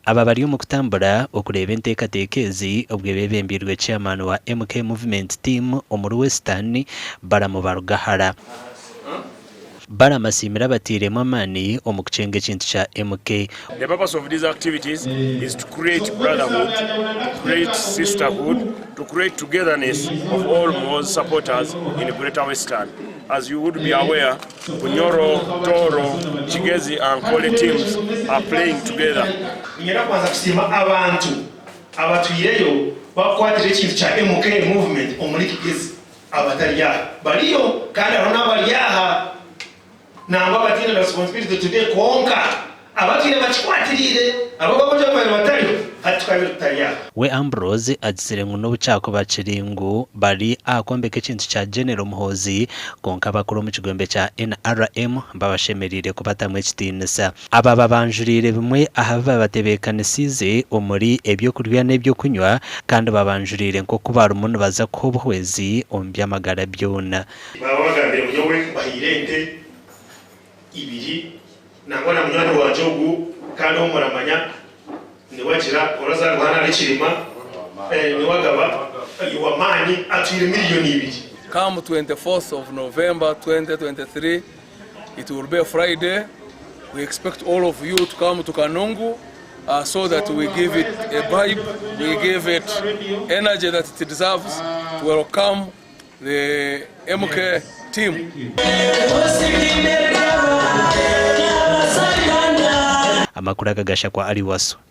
Aba bari omu kutambura okureeba enteekateeka ezi obwe beebembeirwe Chairman wa MK Movement Team omuri Western, Balaam Barugahara. Balaam asiimire abatairemu amaani omu kukyenga ekintu kya MK. The purpose of these activities is to create brotherhood, to create sisterhood, to create togetherness of all Muhoozi supporters in Greater Western. As you would be aware, Bunyoro, Tooro, Kigezi, Ankole teams are playing together. Niinyenda kubanza kusiima abantu abatwireyo bakukwatira ekintu kya MK Movement omuri Kigezi abatari aha bariyo kandi hariho n'abari aha nangwa abataine responsibility today kwonka abatwire bakikwatiriire abo abakugira ngu babaire batariho hati tukabaire tutari aha. We Ambrose agizire ngu n'obu kyakuba kiri ngu bari aha kwombeka ekintu kya General Muhoozi, kwonka abakuru omu kigombe kya NRM babashemereire kubatamu ekitiinisa. Aba babanjuriire bimwe aha bi babatebeekanisiize omuri eby'okurya n'eby'okunywa kandi babanjuriire nk'oku barimu nibaza kuha obuhwezi omu by'amagara byona. Baaba bagambire ngu nyowe mbahaire ente ibiri nangwa na munywani wangye ogu kandi ou muramanya niwe agira orazaarwa hanu ahari Kirima niwe agaba ow'amaani atwire miriyoni ibiri. Come 24th of November 2023 it will be a Friday we expect all of you to come to Kanungu so that we give it a vibe, we give it energy that it deserves to welcome the MK team. Amakuru aga gashakwa Ali Wasswa.